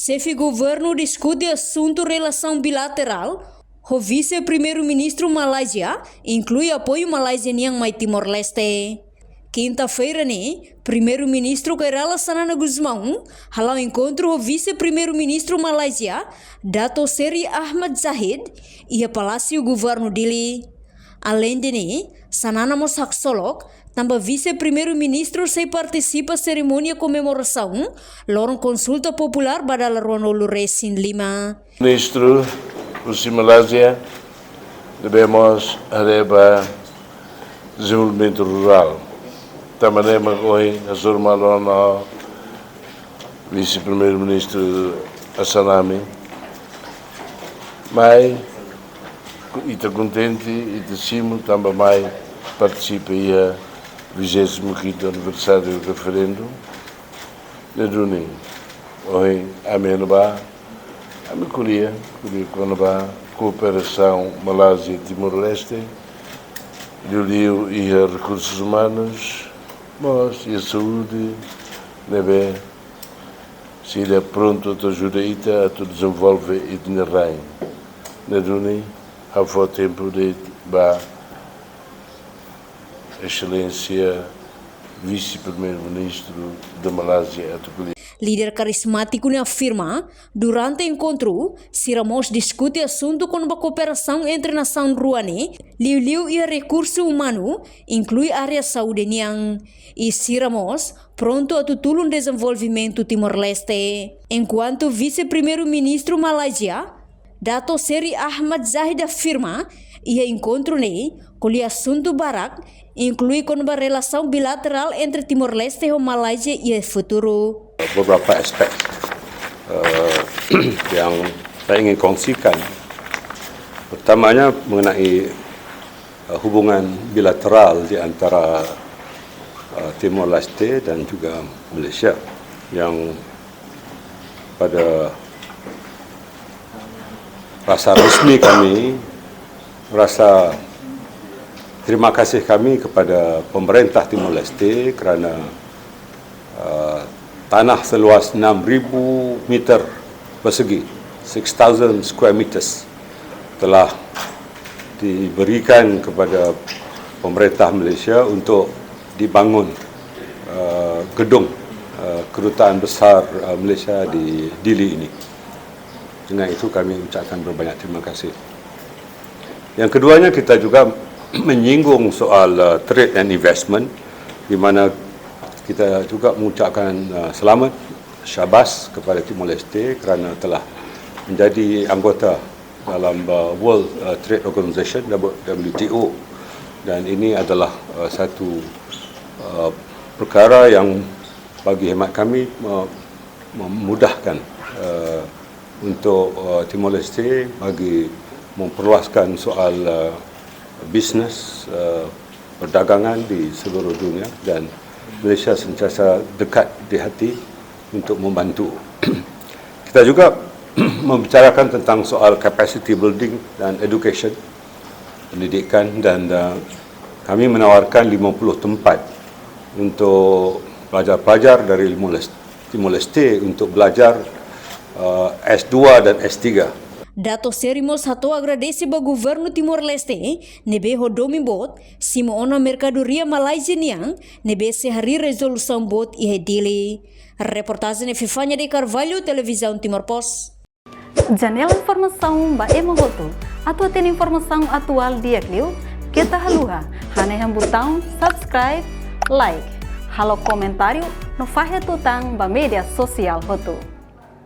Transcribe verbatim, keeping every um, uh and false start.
Xefe governu diskute asuntu relasaun bilaterál ho Vise-Primeiru-Ministru Malázia, inklui apoiu Malázia nian mai Timor-Leste. Kinta-feira ne'e, Primeiru-Ministru Kay Rala Xanana Gusmão hala'o enkontru ho Vise-Primeiru-Ministru Malázia, Dato Seri Ahmad Zahid, iha Palásiu Governu Dili. Aleinde ne'e, Xanana mós haksolok tanba Vise-Primeiru-Ministru sei partisipa serimónia komemorasaun loron konsulta populár ba dala ruanulu-resin-lima. Ministru husi Malázia ne'ebé mós haree ba dezenvolvimentu rurál. Tanba ne'e mak ohin hasoru malu ona Vise-Primeiru-Ministru Xanana mai, ita kontente, ita simu tanba mai partisipa iha vigésimo quinto aniversáriu referendu. Ne'e duni, ohin ami iha ne'ebá, ami ko'alia, ko'alia kona-ba kooperasaun Malázia Timor-Leste, liuliu iha rekursus umanus, mós iha saúde, ne'ebé sira prontu atu ajuda ita atu dezenvolve ita-nia rain. Ne'e duni, ha'u fó tempu de'it ba Exelénsia Vise-Primeiru-Ministru da Malázia atu ko'alia. Líder karizmátiku ne'e afirma, durante enkontru, sira mós diskute asuntu kona-ba kooperasaun entre nasaun rua ne'e, liuliu iha rekursu umanu, inklui área saúde nian. I sira mós prontu atu tulun dezenvolvimentu Timor-Leste. Enkuantu Vise-Primeiru-Ministru Malázia, Dato Seri Ahmad Zahid afirma, iha enkontru ne'e ko'alia asuntu barak, inklui kona-ba relasaun bilaterál entre Timor-Leste ho Malázia iha futuru. Beberapa aspek, eh, yang saya ingin kongsikan. Pertamanya mengenai, eh, hubungan bilateral di antara, eh, Timor-Leste dan juga Malaysia, yang pada rasa resmi kami, rasa terima kasih kami kepada pemerintah Timor-Leste kerana, eh, tanah seluas enam ribu meter persegi, six thousand square meters, telah diberikan kepada pemerintah Malaysia untuk dibangun, eh, gedung, eh, kedutaan besar, eh, Malaysia di Dili ini. Dengan itu kami ucapkan berbanyak terima kasih. Yang keduanya, kita juga menyinggung soal, eh, trade and investment, di mana kita juga mengucapkan, eh, selamat, syabas kepada Timor-Leste kerana telah menjadi anggota dalam, eh, World, eh, Trade Organization, W T O. Dan ini adalah, eh, satu, eh, perkara yang bagi hemat kami, eh, memudahkan, eh, untuk, eh, Timor-Leste bagi memperluaskan soal, eh, bisnes, eh, perdagangan di seluruh dunia, dan Malaysia sentiasa dekat di hati untuk membantu. Kita juga membicarakan tentang soal capacity building dan education, pendidikan, dan, eh, kami menawarkan lima puluh tempat untuk pelajar-pelajar dari Timor-Leste, Timor-Leste untuk belajar, eh, S dua dan S tiga. Dato Seri mós hato'o agradese ba governu Timor-Leste ne'ebé ho domin boot simu ona merkadoria Malázia nian ne'ebé sei harii rezolusaun boot iha Dili. Reportajen Epifania de Carvalho, Televizaun Timor Post. Janela informasaun ba ema hotu. Atu hatene informasaun atuál di'ak liu, keta haluha hanehan butaun subscribe, like, halo komentáriu no fahe tutan ba média sosiál hotu.